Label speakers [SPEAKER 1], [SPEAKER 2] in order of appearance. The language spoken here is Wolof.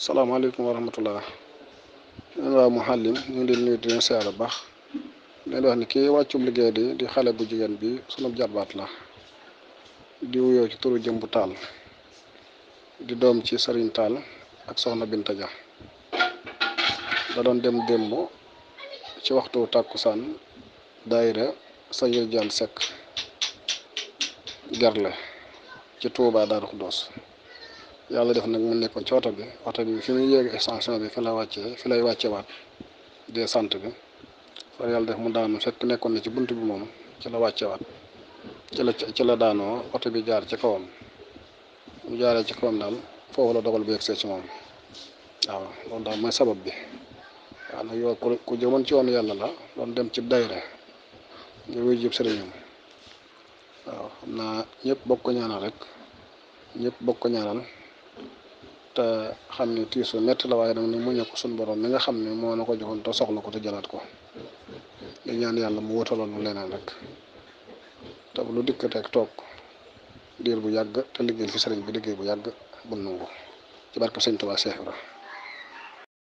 [SPEAKER 1] salaamaaleykum wa rahmatullah. ñun waa Mouhalim ñu ngi leen nuyu di leen siyaare bu baax leen wax ni kii wàccub liggéey di xale bu jigéen bi sunu jarbaat la di wuyoo ci turu Jëmbu Taal di doom ci Sëriñ Taal ak soxna Binta Ja. da doon dem démb ci waxtu tàkkusaan daayira Sañu Jaan Sekk Gerle ci Touba Daaru Xuddoos. yàlla def nag mu nekkoon ci oto bi fi muy yéeg extension bi fi la wàccee fi lay wàcce waat de sant bi far yàlla def mu daanu fekk nekkoon na ci bunt bi moom ci la wàcce waat ci la daanoo oto bi jaar ci kawam mu jaaree ci kawam daal foofu la dogal bu yegsee ci moom waaw loolu daal mooy sabab bi. waaw nag yow ku jëmoon ci yoonu yàlla la doon dem ci dayre ngir wuy jib sëriñam waaw xam naa ñëpp bokk ko ñaanal rek ñëpp bokk ko ñaanal te xam ni tiisu metti la waaye nag ni muñe ko suñu borom mi nga xam ne moo na ko joxoon te soxla ko te jëlaat ko di ñaan yàlla mu wutaloon nu leneen rek te lu dikk rek toog diir bu yàgg te liggéey fi sëriñ bi liggéey bu yàgg bu nangu ci barke Sëñ Tuubaa Seex Ibra